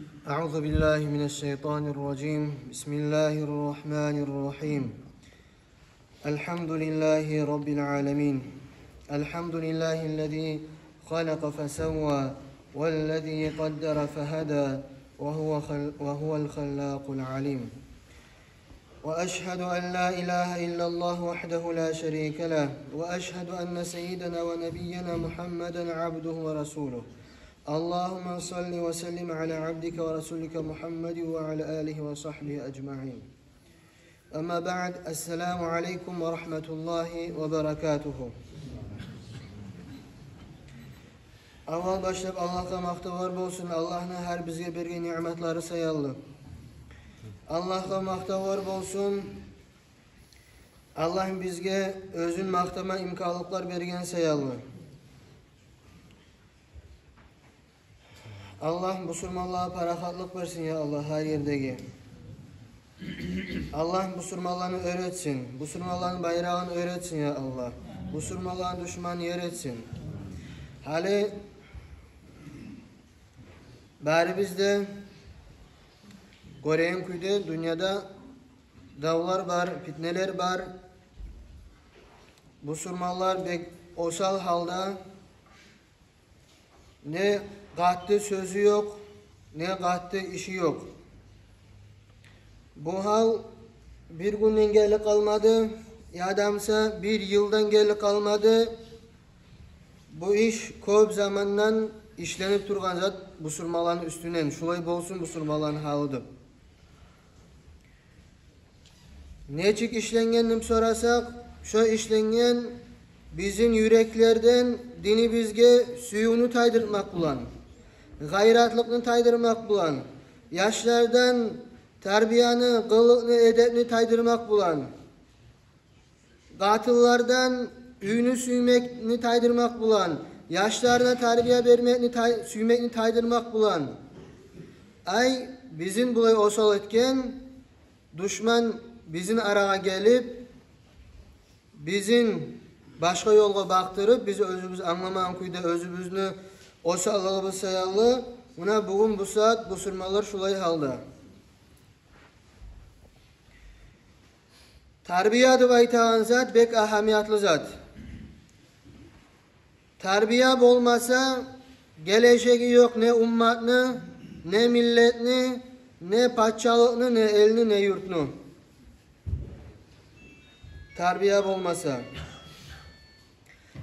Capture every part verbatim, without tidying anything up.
أعوذ بالله من الشيطان الرجيم. بسم الله الرحمن الرحيم. الحمد لله رب العالمين. الحمد لله الذي خلق فسوى والذي قدر فهدى وهو خل-، وهو الخلاق العليم. وأشهد أن لا إله إلا الله وحده لا شريك له، وأشهد أن سيدنا ونبينا محمدا عبده ورسوله. اللهم صل وسلم على عبدك ورسولك محمد وعلى آله وصحبه أجمعين. أما بعد، السلام عليكم ورحمة الله وبركاته. Аввал башлап Аллагьгъа макътавлар болсун, Аллагьны гьар бизге берген ниъматлары саялы. Аллагьгъа макътавлар болсун, Аллагь бизге оьзюн макътама имканлыкълар берген саялы. Аллагь бусурманлагъа парахатлыкъ берсин, я Аллагь, гьар ердеги. Аллагь бусурманланы оьр этсин, бусурманланы байрагъын оьр этсин, я Аллагь. Бусурманланы душманын ер этсин. Гьали барыбыз да гёреген кюйде дюньяда давлар бар, питнелер бар. Бусурманлар бек осал гьалда, не къатты сёзю ёкъ, не къатты иши ёкъ. Бу гьал бир гюнден гелип къалмады, яда буса бир йылдан гелип къалмады. Бу иш кёп замандан ишленип тургъан зат бусурманланы уьстюнден, шулай болсун бусурманланы гьалы деп. Нечик ишленген деп сорасакъ, шо ишленген бизин юреклерден динибизге сюювню тайдыртмакъ булан, гъайратлыкъны тайдырмакъ булан, яшлардан тарбияны, къылыкъны, эдепни тайдырмакъ булан, къатынлардан уьйню сюймекни тайдырмакъ булан, яшларына тарбия бермекни тай-, сюймекни тайдырмакъ булан. Ай, бизин булай осал этген, душман бизин арагъа гелип, бизин башгъа ёлгъа бакътырып, биз оьзюбюз англамагъан кюйде оьзюбюзню осаллыгъыбыз саялы, муна бугюн бу сагьат бусурманлар шулай гьалда. Тарбия деп айтагъан зат бек агьамиятлы зат. Тарбия болмаса, гележеги ёкъ не умматны, не миллетни, не пачалыкъны, не элни, не юртну. Тарбия болмаса.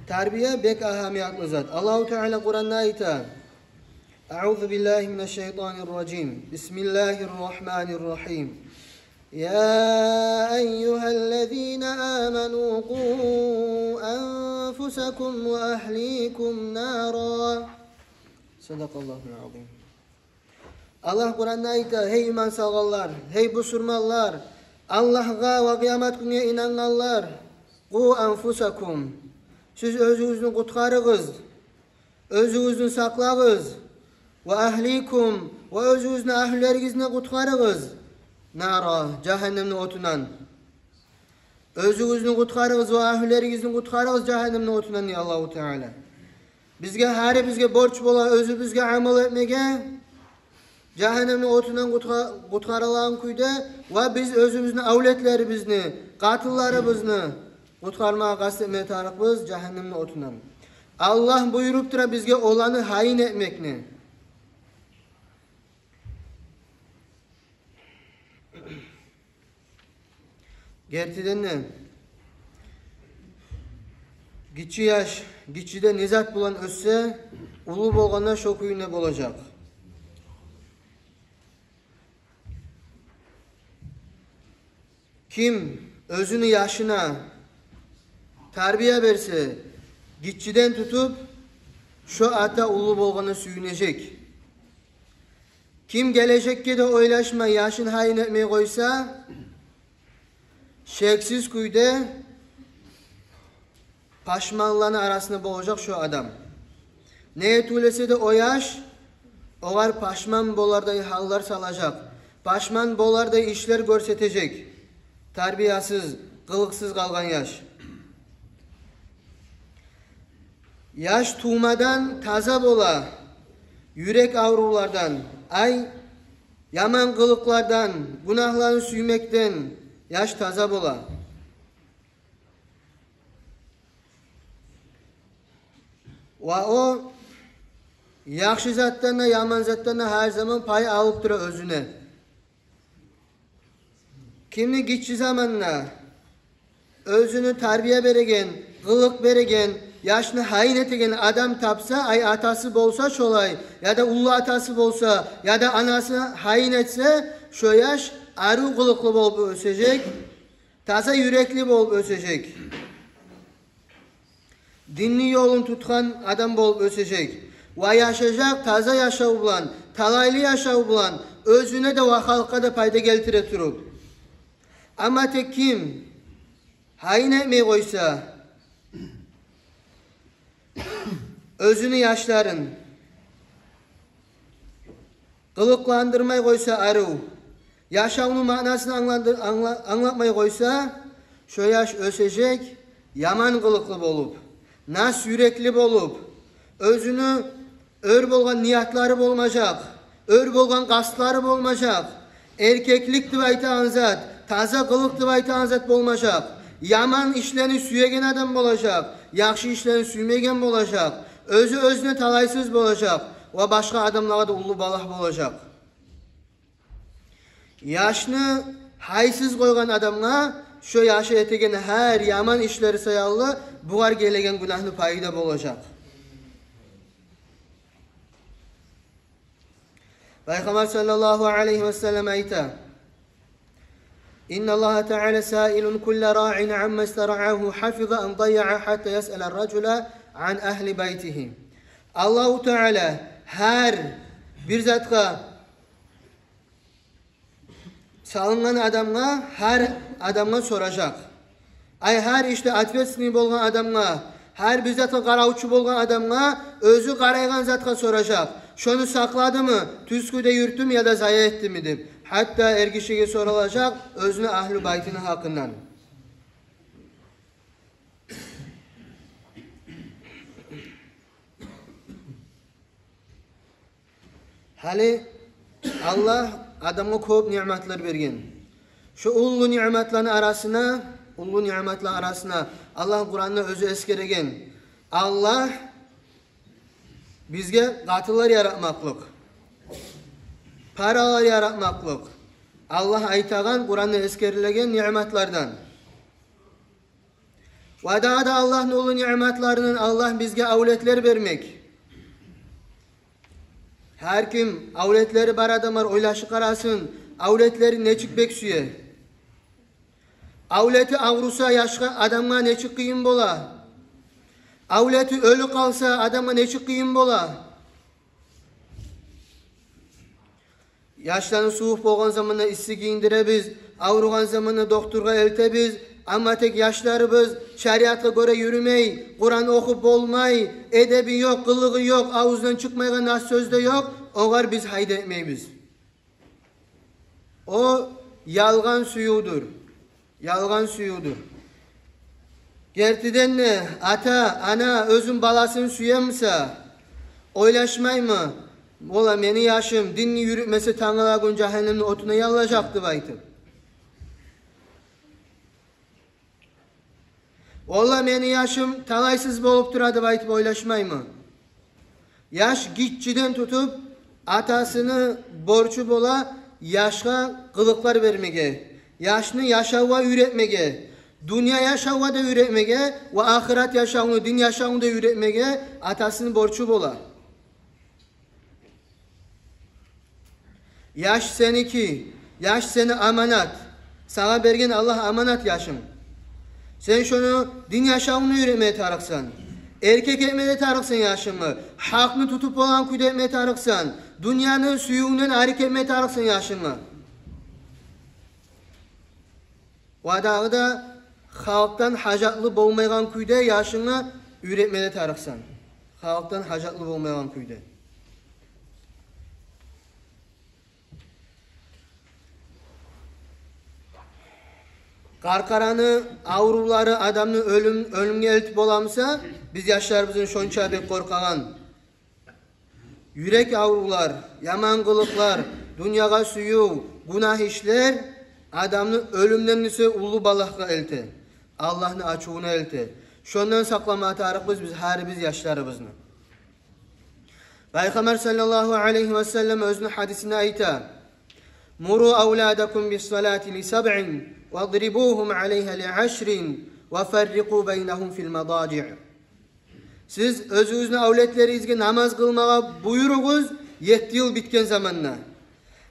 Тарбия бек агьамиятлы зат. Аллагьу Таала Къуранда айта: أعوذ بالله من الشيطان الرجيم. بسم الله الرحمن الرحيم. يا أيها الذين آمنوا قوا أنفسكم وأهليكم نارا. صدق الله العظيم. Аллагь Къуранда айта: «Гьей иман салгъанлар, гьей бусурманлар, Аллагьгъа ва къыямат гюнге инангъанлар, къу анфусакум, сиз оьзюгюзню къутгъарыгъыз, оьзюгюзню сакълагъыз, ва агьликум, ва оьзюгюзню агьлюлеригизни къутгъарыгъыз, нара, жагьаннемни отундан». Оьзюгюзню къутгъарыгъыз ва агьлюлеригизни къутгъарыгъыз жагьаннемни отундан, дей Аллагьу Таала. Бизге, гьарибизге борч бола оьзюбюзге амал этмеге, жагьаннемни отундан къутгъа-, къутгъарылагъан кюйде, ва биз оьзюбюзню авлетлерибизни, къатынларыбызны къутгъармагъа къаст этме тарыкъбыз жагьаннемни отундан. Аллагь буюруп тура бизге оланы гьайын этмекни. Гертиден де, гиччи яш гиччиде не зат булан оьссе, уллу болгъанда шо кюйде болажакъ. Ким оьзюню яшына тарбия берсе, гиччиден тутуп, шо ата уллу болгъанда сююнежек. Ким гележекге де ойлашмай, яшын гьайын этмей къойса, шексиз кюйде пашманланы арасында болажакъ шо адам. Не этип эсе де, о яш огъар пашман болардай гьаллар салажакъ, пашман болардай ишлер гёрсетежек. Тарбиясыз, къылыкъсыз къалгъан яш. Яш тувмадан таза бола юрек аврувлардан, ай, Яман къылыкълардан, гюнагьланы сюймекден яш таза бола. Ва о яхшы затдан да, яман затдан да гьар заман пай алып тура оьзюне. Кимни гиччи заманда оьзюню тарбия береген, къылыкъ береген, яшны гьайын этеген адам тапса, ай атасы болса шолай, яда уллу атасы болса, яда анасы гьайын этсе, шо яш арив къылыкълы болуп оьсежек, таза юрекли болуп оьсежек. Динни ёлун тутгъан адам болуп оьсежек. Ва яшажакъ таза яшав булан, талайлы яшав булан, оьзюне де ва халкъгъа да пайда гелтире туруп. Амма тек ким гьайын этмей къойса оьзюню яшларын, къылыкъландырмай къойса арив, яшавну маънасын англанды-, англа-, англатмай къойса, шо яш оьсежек яман къылыкълы болуп, нас юрекли болуп, оьзюню оьр болгъан ниятлары болмажакъ, оьр болгъан къастлары болмажакъ. Эркеклик деп айтагъан зат, таза къылыкъ деп айтагъан зат болмажакъ. Яман ишлени сюеген адам болажакъ, яхшы ишлени сюймеген болажакъ. Оьзю оьзюне талайсыз болажакъ ва башгъа адамлагъа да уллу балагь болажакъ. Яшны гьайсыз къойгъан адамгъа шо яшы этеген гьар яман ишлери саялы бугъар гелеген гюнагьны пайы да болажакъ. Пайхаммар саллаллагьу алайгьи ва саллам айта: «Инналлагьа таала саилун кулла раин амма истараагьу хафиза ам дайяа хатта ясала ар-ражула ан агьли байтигьи». Аллагьу Таала гьар бир затгъа салынгъан адамгъа, гьар адамгъа соражакъ. Ай, гьар ишде ответственный болгъан адамгъа, гьар бир затгъа къаравчу болгъан адамгъа, оьзю къарайгъан затгъа соражакъ. Шону сакъладымы, тюз кюйде юрютдюмю яда зая этдими деп. Гьатта эргишиге соралажакъ оьзюню агьлю байтыны гьакъындан. Гьали Аллагь адамгъа кёп ниъматлар берген. Шу уллу ниъматланы арасына, уллу ниъматлар арасына Аллагь Къуранда оьзю эсгереген. Аллагь бизге къатынлар яратмакълыкъ, паралар яратмакълыкъ. Аллагь айтагъан Къуранда эсгерилеген ниъматлардан. Ва дагъы да Аллагьны уллу ниъматларындан Аллагь бизге авлетлер бермек. Гьар ким авлетлери бар адамлар ойлашып къарасын, авлетлерин нечик бек сюе. Авлети авруса яшгъа, адамгъа нечик къыйын бола. Авлети оьлюп къалса адамгъа нечик къыйын бола. Яшланы сувукъ болгъан заманда исси гийиндиребиз, авругъан заманда докторгъа элтебиз, амма тек яшларыбыз шариатгъа гёре юрюмей, Къуран охуп болмай, эдеби ёкъ, къылыгъы ёкъ, авзундан чыкъмайгъан нас сёз де ёкъ, огъар биз гьай да этмейбиз. О ялгъан сюювдюр. Ялгъан сюювдюр. Гертиден де, ата, ана оьзюню баласын сюе буса, ойлашмаймы: «Валлагь, мени яшым динни юрютмесе, тангала гюн жагьаннемни отуна яллажакъ», — деп айтып. «Валлагь, мени яшым талайсыз болуп тура», — деп айтып ойлашмаймы? Яш гиччиден тутуп атасыны борчу бола яшгъа къылыкълар бермеге, яшны яшавгъа уьйретмеге, дюнья яшавгъа да уьйретмеге ва ахырат яшавну, дин яшавну да уьйретмеге атасыны борчу бола. Яш сеники, яш сени аманат. Сагъа берген Аллагь аманат яшынг. Сен шону дин яшавну уьйретме тарыкъсан. Эркек этме де тарыкъсан яшынгны. Гьакъны тутуп болагъан кюйде этме тарыкъсан. Дюньяны сюювюнден арек этме тарыкъсан яшынгны. Ва дагъы да халкъдан гьажатлы болмайгъан кюйде яшынгны уьйретме де тарыкъсан. Халкъдан гьажатлы болмайгъан кюйде. Къаркъараны аврувлары адамны оьлюм, оьлюмге элтип боламыса, биз яшларыбыздан шонча бек къоркъагъан. Юрек аврувлар, яман къылыкълар, Дюньягъа сююв, гюнагь ишлер адамны оьлюмден эсе уллу балагьгъа элте, Аллагьны ачувуна элте. Шондан сакълама тарыкъбыз биз гьарибиз яшларыбызны. Пайхаммар саллаллагьу алайгьи ва саллам оьзюню гьадисинде айта: «Муру авладакум бис-салати ли сабъин, вадрибугьум алайгьа ли ашрин, ва фаррикъу байнагьум фил мадажи». Сиз оьзюгюзню авлетлеригизге намаз къылмагъа буюругъуз етти йыл битген заманда.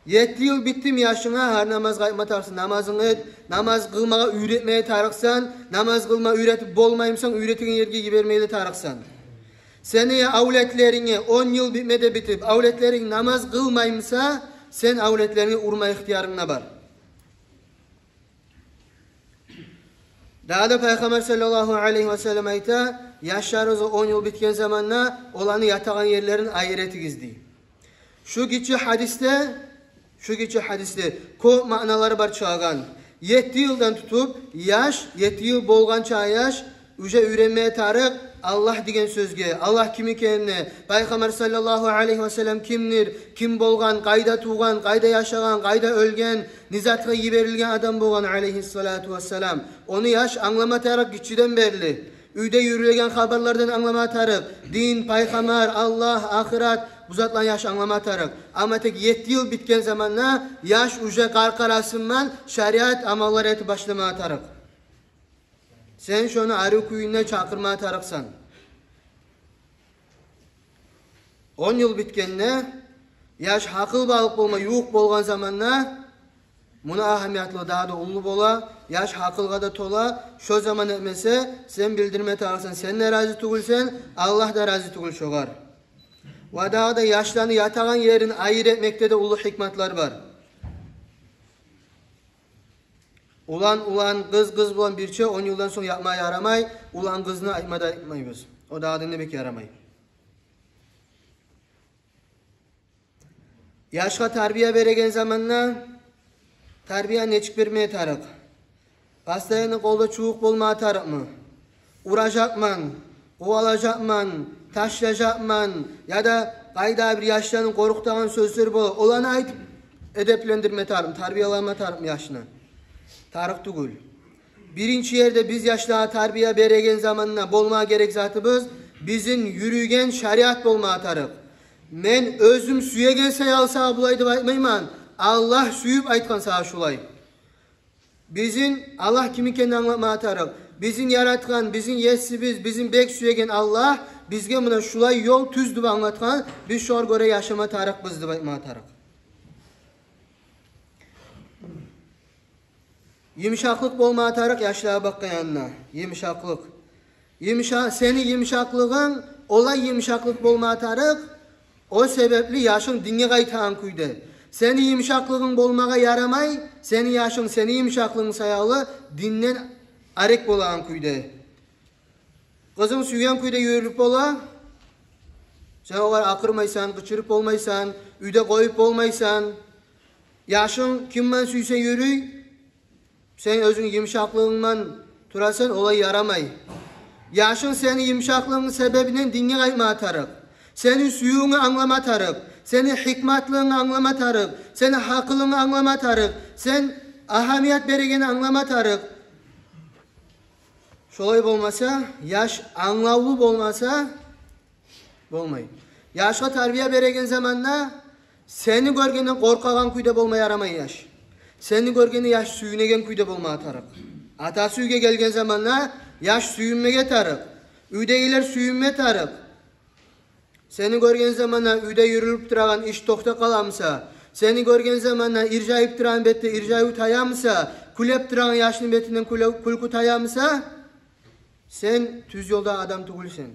Етти йыл битдими яшынга, гьар намазгъа айтма тарыкъсан, намазынг эт, намаз къылмагъа уьйретмеге тарыкъсан, намаз къылма уьйретип болмаймысан, уьйретеген ерге йибермеге тарыкъсан. Сени авлетлеринге он йыл битме де битип, авлетлеринг намаз къылмаймыса, сен авлетлеринге урма ихтиярынг да бар. Дагъы да Пайхаммар саллаллагьу алайгьи ва саллам айта: «Яшларыгъызгъа он йыл битген заманда оланы ятагъан ерлерин айыр этигиз», — дей. Шу гиччи гьадисде, шу гиччи гьадисде кёп маъналары бар чыгъагъан. Етти йылдан тутуп, яш, етти йыл болгъанча яш уже уьйренмеге тарыкъ Аллагь деген сёзге, Аллагь ким экенине, Пайхаммар саллаллагьу алайгьи ва саллам кимдир, ким болгъан, къайда тувгъан, къайда яшагъан, къайда оьлген, не затгъа йиберилген адам болгъан, алайгьиссалату вассалам. Ону яш англама тарыкъ гиччиден берли. Уьйде юрюлеген хабарлардан англама тарыкъ. Дин, Пайхаммар, Аллагь, ахырат, бу затланы яш англама тарыкъ. Амма тек етти йыл битген заманда яш уже къаркъарасындан шариат амаллар этип башлама тарыкъ. Сен шону арив кюйде чакъырма тарыкъсан. Он йыл битгенде, яш гьакъылбалыкъ болма ювукъ болгъан заманда, муну агьамиятлыгъы дагъы да уллу бола, яш гьакъылгъа да тола. Шо заман этмесе, сен билдирме тарыкъсан, сен де рази тюгюлсен, Аллагь да рази тюгюл шогъар. Ва дагъы да яшланы ятагъан ерин айыр этмекде де уллу гьикматлар бар. Улан улан, къыз къыз булан бирче он йылдан сонг ятма ярамай, улан къызны айтма да айтмайбыз. О дагъы да не бек ярамай. Яшгъа тарбия береген заманда тарбия нечик берме тарыкъ? Постоянно къолда чубукъ болма тарыкъмы? Уражакъман, къувалажакъман, ташлажакъман, яда къайда бир яшланы къоркъутагъан сёзлер бола, оланы айтып эдеплендирме тарыкъмы, тарбиялама тарыкъмы яшны? Тарыкъ тюгюл. Биринчи ерде биз яшлагъа тарбия береген заманда болма герек затыбыз бизин юрюйген шариат болма тарыкъ. Мен оьзюм сюеген саялы сагъа булай деп айтмайман, Аллагь сююп айтгъан сагъа шулай. Бизин Аллагь ким экенин англатма тарыкъ. Бизин яратгъан, бизин есибиз, бизин бек сюеген Аллагь бизге муна шулай ёл тюз деп англатгъан, биз шогъар гёре яшама тарыкъбыз деп айтма тарыкъ. Йымышакълыкъ болма тарыкъ яшлагъа бакъгъан янда. Йымышакълыкъ. Йымыша-, сени йымышакълыгъынг олай йымышакълыкъ болма тарыкъ, о себепли яшынг динге къайтагъан кюйде. Сени йымышакълыгъынг болмагъа ярамай, сени яшынг сени йымышакълыгъынг саялы динден арек болагъан кюйде. Къызынг сюйген кюйде юрюлюп бола, сен огъар акъырмайсан, къычырып болмайсан, уьйде къоюп болмайсан. Яшынг киммен сюйсе юрюй, сен оьзюнг йымышакълыгъынгман турасан, олай ярамай. Яшынг сени йымышакълыгъынг себебинден динге къайтма тарыкъ. Сени сюювюнгню англама тарыкъ. Сени гьикматлыгъынгны англама тарыкъ. Сени гьакъылынгны англама тарыкъ. Сен агьамият берегенни англама тарыкъ. Шолай болмаса, яш англавлу болмаса, болмай. Яшгъа тарбия береген заманда сени гёргенде къоркъагъан кюйде болма ярамай яш. Сени гёргенде яш сююнеген кюйде болма тарыкъ. Атасы уьйге гелген заманда яш сююнмеге тарыкъ. Уьйдегилер сююнме тарыкъ. Сени гёрген заманда уьйде юрюлюп турагъан иш токътап къаламыса, сени гёрген заманда иржайып турагъан бетде иржайыв таямыса, кюлеп турагъан яшны бетинден кюле-, кюлкю таямыса, сен тюз ёлда адам тюгюлсен.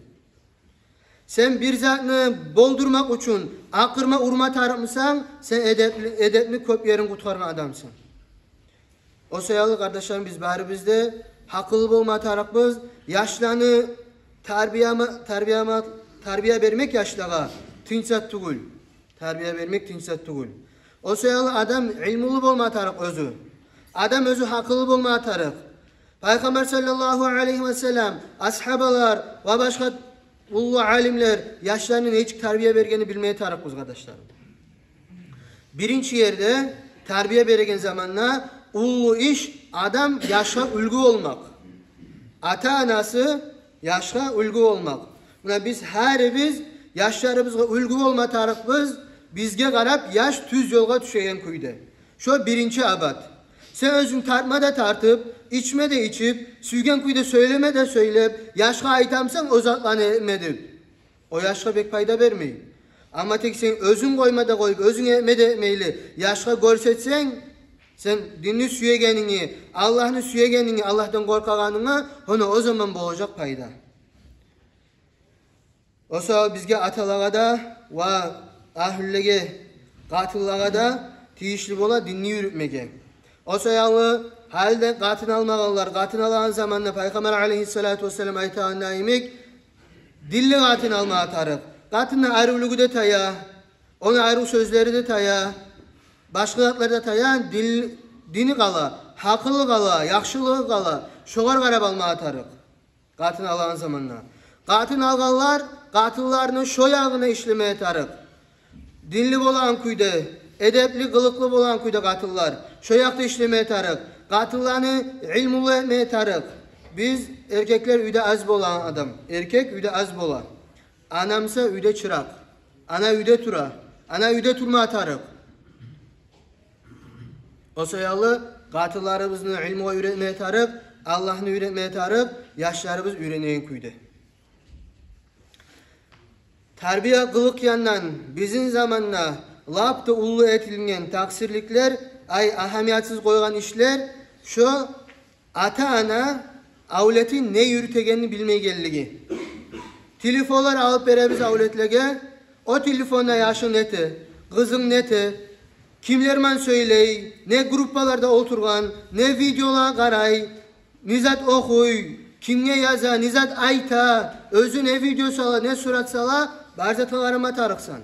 Сен бир затны болдурмакъ учун акъырма, урма тарыкъмысан, сен эдепли, эдепни кёп ерин къутгъаргъан адамсан. О саялы, къардашларым, биз барыбыз да гьакъыллы болма тарыкъбыз. Яшланы тарбияма-, тарбияма-, тарбия бермек яшлагъа тынч зат тюгюл. Тарбия бермек тынч зат тюгюл. О саялы адам илмулу болма тарыкъ оьзю. Адам оьзю гьакъыллы болма тарыкъ. Пайхаммар саллаллагьу алайгьи ва саллам, асгьабалар ва башгъа уллу алимлер яшланы нечик тарбия бергенни билме тарыкъбыз, къардашларым. Биринчи ерде тарбия береген заманда уллу иш адам яшгъа уьлгю болмакъ. Ата-анасы яшгъа уьлгю болмакъ. Муна биз гьарибиз яшларыбызгъа уьлгю болма тарыкъбыз, бизге къарап яш тюз ёлгъа тюшеген кюйде. Шо биринчи абат. Сен оьзюнг тартма да тартып, ичме де ичип, сюйген кюйде сёйлеме де сёйлеп, яшгъа айтамсан о затланы этме деп, о яшгъа бек пайда бермей. Амма тек сен оьзюнг къойма да къоюп, оьзюнг этме де этмейли, яшгъа гёрсетсенг сен динни сюегенинги, Аллагьны сюегенинги, Аллагьдан къоркъагъанынгны, гьона о заман болажакъ пайда. О саялы бизге аталагъа да ва агьлюлеге, къатынлагъа да тийишли бола динни уьйретмеге. О саялы гьали де къатын алмагъанлар, къатын алагъан заманда Пайхаммар алейгьиссалату вассалам айтагъанда йимик, динли къатын алмагъа тарыкъ. Къатынны арувлугъу да тая, ону арув сёзлери де тая, башгъа затлар да тая, дин, дини къала, гьакъылы къала, яхшылыгъы къала, шогъар къарап алмагъа тарыкъ. Къатын алагъан заманда. Къатын алгъанлар къатынларыны шо ягъына ишлемеге тарыкъ. Динли болагъан кюйде, эдепли, къылыкълы болагъан кюйде къатынлар. Шо якъда ишлемеге тарыкъ. Къатынланы илмулу этмеге тарыкъ. Биз эркеклер уьйде аз болагъан адам. Эркек уьйде аз бола. Ана буса уьйде чыракъ. Ана уьйде тура. Ана уьйде турма тарыкъ. О саялы къатынларыбызны илмугъа уьйретмеге тарыкъ, Аллагьны уьйретмеге тарыкъ, яшларыбыз уьйренеген кюйде. Тарбия, къылыкъ яндан бизин заманда лап да уллу этилинген такъсырлыкълар, ай, агьамиятсыз къойгъан ишлер, шо ата-ана авлетин не юрютегенин билмейгенлиги. Телефонлар алып беребиз авлетлеге. О телефонда яшынг не эте, къызынг не эте, кимлер булан сёйлей, не группаларда олтургъан, не видеолагъа къарай, не зат охуй, кимге яза, не зат айта, оьзю не видео сала, не сурат сала, бар затгъа къарама тарыкъсан.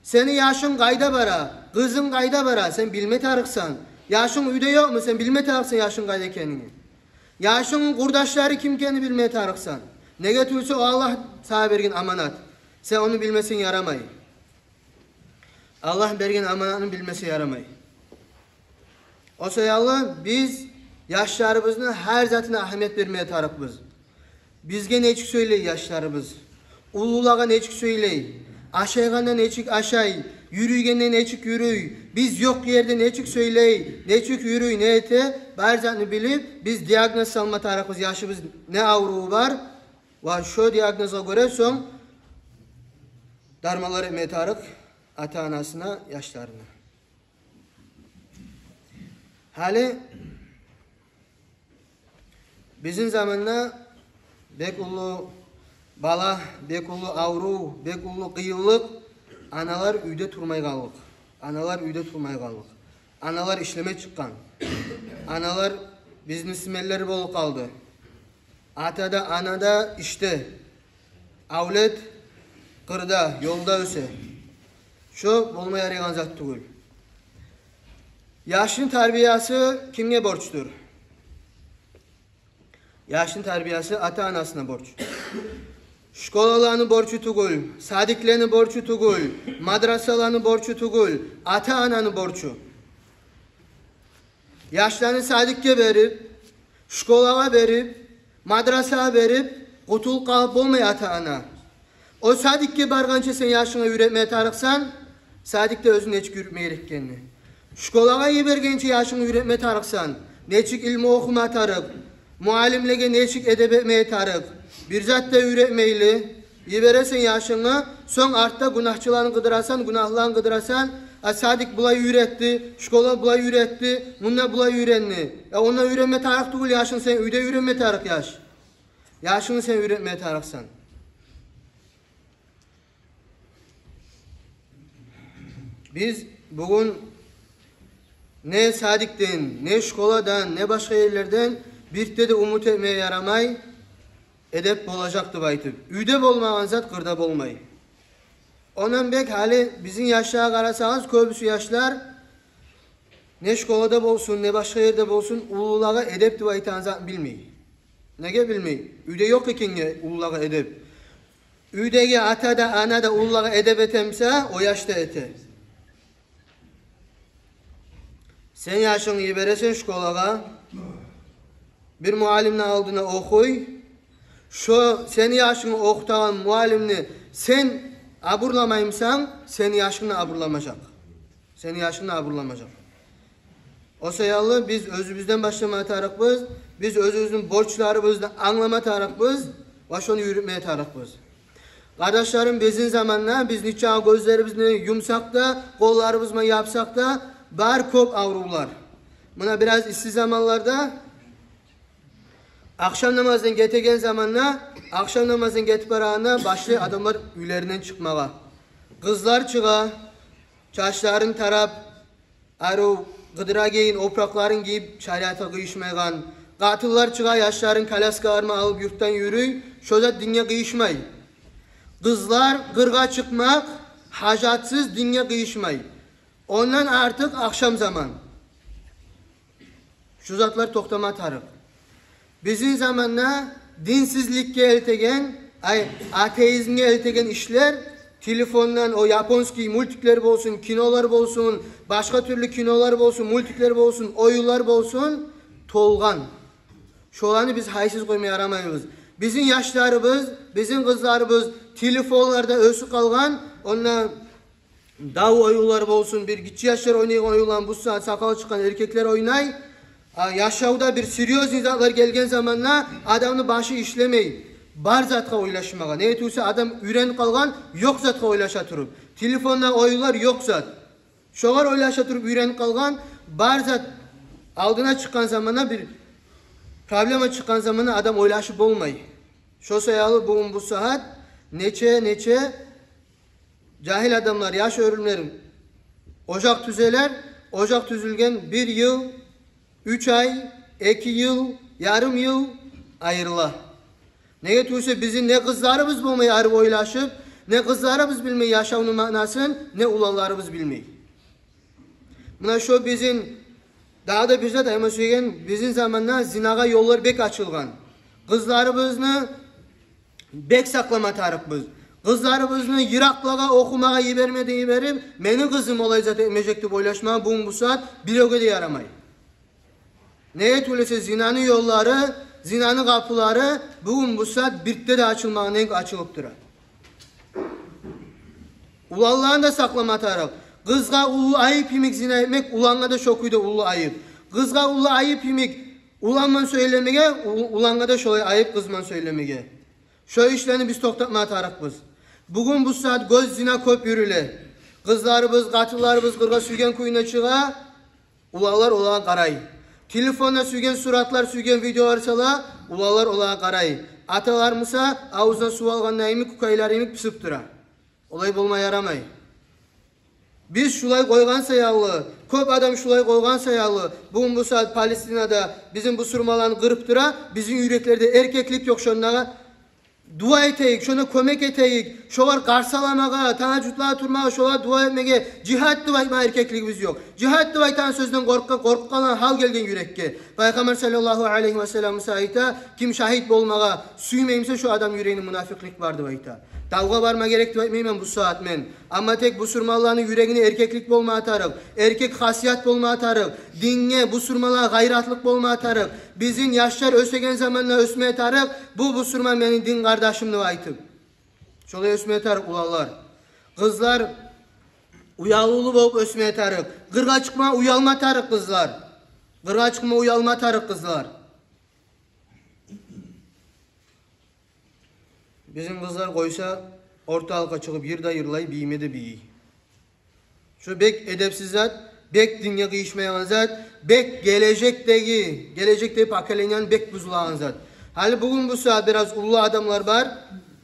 Сени яшынг къайда бара, къызынг къайда бара, сен билме тарыкъсан. Яшынг уьйде ёкъму, сен билме тарыкъсан яшынг къайда экенин. Яшынгны къурдашлары ким экенин билме тарыкъсан. Неге тюгюл эсе, о Аллагь сагъа берген аманат. Сен ону билмесенг ярамай. Аллагь берген аманатны билмесе ярамай. О саялы биз яшларыбызны гьар затына агьамият бермеге тарыкъбыз. Бизге нечик сёйлей яшларыбыз? Уллулагъа нечик сёйлей? Ашайгъанда нечик ашай? Юрюйгенде нечик юрюй? Биз ёкъ ерде нечик сёйлей? Нечик юрюй, не эте? Бар затны билип, биз диагноз салма тарыкъбыз, яшыбыз не авруву бар. Ва шо диагнозгъа гёре сонг дарманлар этме тарыкъ ата-анасына, яшларына. Гьали бизин заманда бек уллу бала, бек уллу аврув, бек уллу къыйынлыкъ — аналар уьйде турмай къаллыкъ. Аналар уьйде турмай къаллыкъ. Аналар ишлеме чыкъгъан. Аналар бизнесменлер болуп къалды. Ата да, ана да ишде. Авлет къырда, ёлда оьсе. Шо болма ярайгъан зат тюгюл. Яшны тарбиясы кимге борчдур? Яшны тарбиясы ата-анасына борч. Школаланы борчу тюгюл, садиклени борчу тюгюл, мадрасаланы борчу тюгюл, ата-ананы борчу. Яшланы садикге берип, школагъа берип, мадрасагъа берип къутулуп къалып болмай ата-ана. О садикге баргъанча сен яшынга уьйретме тарыкъсан садикде оьзюн нечик юрютме герек экенни. Школагъа йибергенче яшынга уьйретме тарыкъсан нечик илму охума тарыкъ, муаллимлеге нечик эдеп этме тарыкъ. Бир зат да уьйретмейли йибересен яшынгны, сонг артда гюнагьчыланы къыдырасан, гюнагьлыланы къыдырасан. А садик булай уьйретди, школа булай уьйретди, мунда булай уьйренди. Я онда уьйренме тарыкъ тюгюл яшынг сен, уьйде уьйренме тарыкъ яш. Яшынгны сен уьйретме тарыкъсан. Биз бугюн не садикден, не школадан, не башгъа ерлерден бир де умут этмеге ярамай, эдеп болажакъ деп айтып. Уьйде болмагъан зат къырда болмай. Ондан бек гьали бизин яшлагъа къарасагъыз, кёбюсю яшлар не школада болсун, не башгъа ерде болсун, уллулагъа эдеп деп айтагъан затны билмей. Неге билмей? Уьйде ёкъ экенге уллулагъа эдеп. Уьйдеги ата да, ана да уллулагъа эдеп этемсе, о яш да эте. Сен яшынгны йибересен школагъа, бир муаллимни алдына охуй. Шо сени яшынгны охутагъан муаллимни сен абурламаймысан, сени яшынгны абурламажакъ. Сени яшынгны абурламажакъ. О саялы биз оьзюбюзден башлама тарыкъбыз, биз оьзюбюзню борчларыбызны англама тарыкъбыз ва шону юрютме тарыкъбыз. Къардашларым, бизин заманда биз нечакъы гёзлерибизни юмсакъ да, къолларыбызны япсакъ да, бар кёп аврувлар. Муна бираз исси заманларда, ахшам намаздан гетеген заманда, ахшам намаздан гетип барагъанда башлай адамлар уьйлеринден чыкъмагъа. Къызлар чыгъа, чачларын тарап, арив къыдыра гийин опуракъларын гийип, шариатгъа къыйышмайгъан. Къатынлар чыгъа, яшларын коляскаларына алып юртдан юрюй, шо зат динге къыйышмай. Къызлар къыргъа чыкъмакъ гьажатсыз динге къыйышмай. Ондан артыкъ ахшам заман. Шу затлар токътама тарыкъ. Бизин заманда динсизликге элтеген, ай, атеизмге элтеген ишлер, телефондан о японский мультиклер болсун, кинолар болсун, башгъа тюрлю кинолар болсун, мультиклер болсун, оюнлар болсун, толгъан. Шоланы биз гьайсыз къоймай ярамайбыз. Бизин яшларыбыз, бизин къызларыбыз телефонларда оьсюп къалгъан, онда дав оюнлар болсун, бир гиччи яшлар ойнайгъан оюнлар, бу сагьат сакъалы чыкъгъан эркеклер ойнай. А яшавда бир серьёзный затлар гелген заманда адамны башы ишлемей бар затгъа ойлашмагъа. Неге тюгюл де адам уьйренип къалгъан ёкъ затгъа ойлаша туруп. Телефонда оюнлар ёкъ зат. Шогъар ойлаша туруп уьйренип къалгъан, бар зат алдына чыкъгъан заманда, бир проблема чыкъгъан заманда адам ойлашып болмай. Шо саялы бугюн бу сагьат нече-нече жагьил адамлар, яш оьрюмлер ожакъ тюзелер, ожакъ тюзюлген бир йыл, уьч ай, эки йыл, ярым йыл айрыла. Неге тюгюл де бизин не къызларыбыз болмай арив ойлашып, не къызларыбыз билмей яшавну маънасын, не уланларыбыз билмей. Муна шо бизин, дагъы да бир зат айтма сюеген, бизин заманда зинагъа ёллар бек ачылгъан. Къызларыбызны бек сакълама тарыкъбыз. Къызларыбызны йыракълагъа охумагъа йиберме де йиберип, мени къызым олай зат этмежек деп ойлашмагъа бугюн бу сагьат биревге де ярамай. Неге тюгюл де зинаны ёллары, зинаны къапулары бугюн бу сагьат бирт де ачылмагъан йимик ачылып тура. Уланланы да сакълама тарыкъ. Къызгъа уллу айып йимик зина этмек, улангъа да шо кюйде уллу айып. Къызгъа уллу айып йимик уланман сёйлемеге, у-, улангъа да шолай айып къызман сёйлемеге. Шо ишлени биз токътатма тарыкъбыз. Бугюн бу сагьат гёз зина кёп юрюле. Къызларыбыз, къатынларыбыз къыргъа сюйген кюйюне чыгъа, уланлар олагъа къарай. Телефонда сюйген суратлар, сюйген видеолар сала, уланлар олагъа къарай. Аталар буса авзуна сув алгъанда йимик, кукайлар йимик пысып тура. Олай болма ярамай. Биз шулай къойгъан саялы, кёп адам шулай къойгъан саялы, бугюн бу сагьат Палестинада бизин бусурманланы къырып тура, бизин юреклерде эркеклик ёкъ шондагъы. Дуа этейик, шонда кёмек этейик, шолар къарсаламагъа, тагьажжудлагъа турмагъа, шолар дуа этмеге, жигьад деп айтма эркеклигибиз ёкъ. Жигьад деп айтагъан сёзден къоркъ-, къоркъуп къалгъан гьал гелген юрекге. Пайхаммар саллаллагьу алайгьи ва саллам буса айта, ким шагьит болмагъа сюймей буса, шо адамны юрегинде мунафикълик бар деп айта. Давгъа барма герек деп айтмайман бу сагьат мен. Амма тек бусурманланы юрегинде эркеклик болма тарыкъ, эркек хасият болма тарыкъ, динге, бусурманлагъа гъайратлыкъ болма тарыкъ. Бизин яшлар оьсеген заманда оьсме тарыкъ, бу бусурман мени дин къардашым деп айтып. Шолай оьсме тарыкъ уланлар. Къызлар уялывлу болуп оьсме тарыкъ. Къыргъа чыкъма уялма тарыкъ къызлар. Къыргъа чыкъма уялма тарыкъ къызлар. Бизин къызлар къойса, орталыкъгъа чыгъып йыр да йырлай, бийиме де бийий. Шо бек эдепсиз зат, бек динге къыйышмайгъан зат, бек гележекдеги, гележекдеги поколенияны бек бузулагъан зат. Гьали бугюн бу сагьат бираз уллу адамлар бар,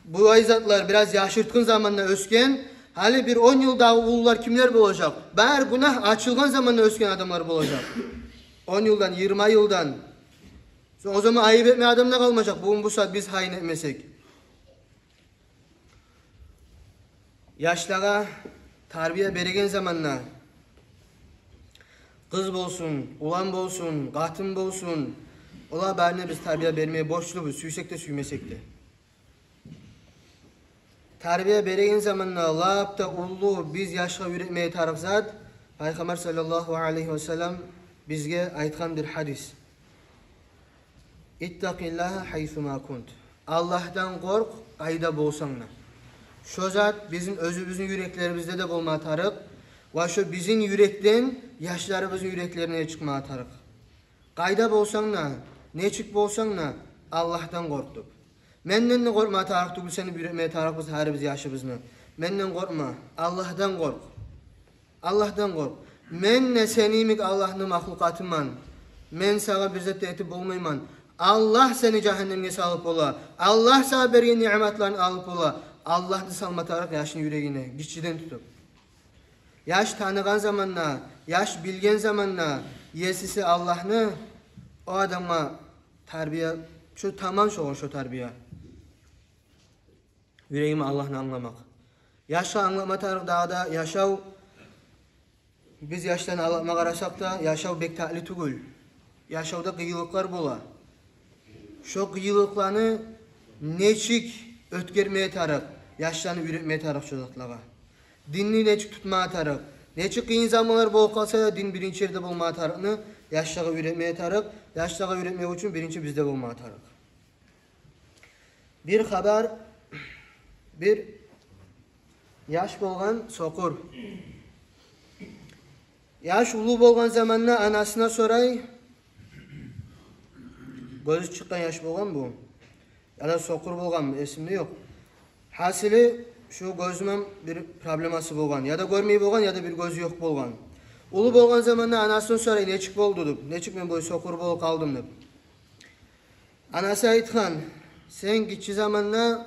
булай затлар бираз яшыртгъын заманда оьсген, гьали бир он йылдагъы уллулар кимлер болажакъ? Бары гюнагь ачылгъан заманда оьсген адамлар болажакъ. Он йылдан, йигирма йылдан. Сонг о заман айып этме адам да къалмажакъ, бугюн бу сагьат биз гьайын этмесек. Яшлагъа тарбия береген заманда, къыз болсун, улан болсун, къатын болсун, олар барына биз тарбия бермеге борчлубуз, сюйсек де, сюймесек де. Тарбия береген заманда лап да уллу биз яшгъа уьйретмеге тарыкъ зат, Пайхаммар саллаллагьу алайгьи ва саллам бизге айтгъан бир гьадис. «Иттакъиллагьа гьайсума кунт». Аллагьдан къоркъ, къайда болсанг да. Шо зат бизин оьзюбюзню юреклерибизде де болма тарыкъ, ва шо бизин юрекден яшларыбызны юреклерине чыкъма тарыкъ. Къайда болсанг да, нечик болсанг да, Аллагьдан къоркъ деп. Менден де къоркъма тарыкъ тюгюл, сени юретме тарыкъбыз гьарибиз яшыбызны. Менден къоркъма, Аллагьдан къоркъ. Аллагьдан къоркъ. Мен де сени йимик Аллагьны махлукъатыман. Мен сагъа бир зат да этип болмайман. Аллагь сени жагьаннемге салып бола. Аллагь сагъа берген ниъматларын алып бола. Аллагьны салма тарыкъ яшны юрегине, гиччиден тутуп. Яш таныгъан заманда, яш билген заманда есиси Аллагьны, о адамгъа тарбия, шо таман шогъар шо тарбия. Юрегим Аллагьны англамакъ. Яшгъа англатма тарыкъ дагъы да яшав. Биз яшланы англатма къарасакъ да, яшав бек татли тюгюл. Яшавда къыйынлыкълар бола. Шо къыйынлыкъланы нечик оьтгермеге тарыкъ, яшланы юретмеге тарыкъ шо затлагъа. Динни нечик тутмагъа тарыкъ. Нечик къыйын заманлар болуп къалса да, дин биринчи ерде болмагъа тарыкъны яшлагъа юретмеге тарыкъ. Яшлагъа юретмек учун биринчи бизде болмагъа тарыкъ. Бир хабар, бир яш болгъан сокъур. Яш уллу болгъан заманда анасына сорай, гёзю чыкъгъан яш болгъан бу, яда сокъур болгъан, эсимде ёкъ. Гьасили, шу гёзюмню бир проблемасы болгъан, яда гёрмей болгъан, яда бир гёзю ёкъ болгъан. Уллу болгъан заманда анасына сорай, нечик болду деп, нечик мен бу сокъур болуп къалдым деп. Анасы айтгъан: «Сен гиччи заманда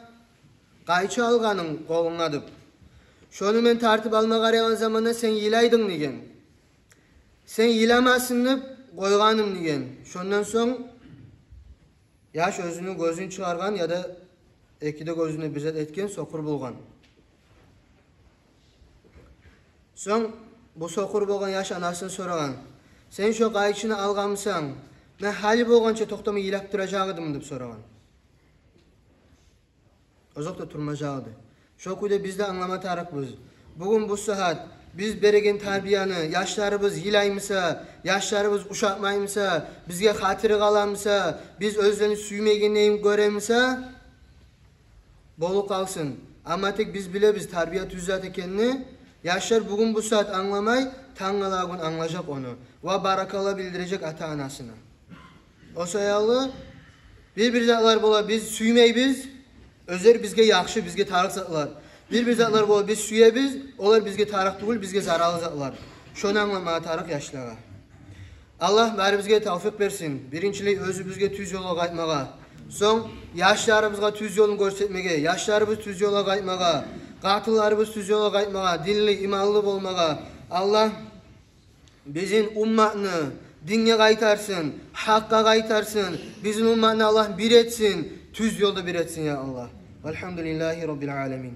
къайчы алгъан эдинг къолунга деп. Шону мен тартып алма къарайгъан заманда сен йылай эдинг», — деген. «Сен йыламасын деп къойгъан эдим», — деген. Шондан сонг яш оьзюню гёзюн чыгъаргъан яда эки де гёзюне бир зат этген, сокъур болгъан. Сонг бу сокъур болгъан яш анасына сорагъан: «Сен шо къайчыны алгъанмысан, мен гьали болгъанча токътамай йылап туражакъ эдимми?» — деп сорагъан. Озокъда, турмажакъ эди. Шо кюйде биз де англама тарыкъбыз. Бугюн бу сагьат биз береген тарбияны яшларыбыз йылаймыса, яшларыбыз ушатмаймыса, бизге хатири къаламыса, биз оьзлени сюймейгенлейин гёремисе, болуп къалсын. Амма тек биз билебиз тарбия тюз зат экенни. Яшлар бугюн бу сагьат англамай, тангала гюн англажакъ ону. Ва баракалла билдирежек ата-анасына. О саялы бир-бир затлар бола, биз сюймейбиз, оьзлер бизге яхшы, бизге тарыкъ затлар. Бир-бир затлар бола, биз сюебиз, олар бизге тарыкъ тюгюл, бизге зараллы затлар. Шону англатмагъа тарыкъ яшлагъа. Аллагь барибизге тавфикъ берсин. Биринчилей оьзюбюзге тюз ёлгъа къайтмагъа. Сонг яшларыбызгъа тюз ёлун гёрсетмеге, яшларыбыз тюз ёлгъа къайтмагъа, къатынларыбыз тюз ёлгъа къайтмагъа, динли, иманлы болмагъа. Аллагь бизин умматны динге къайтарсын, гьакъгъа къайтарсын. Бизин умматны Аллагь бир этсин, тюз ёлда бир этсин, я Аллагь. Валгьамдулиллагьи раббил аламин.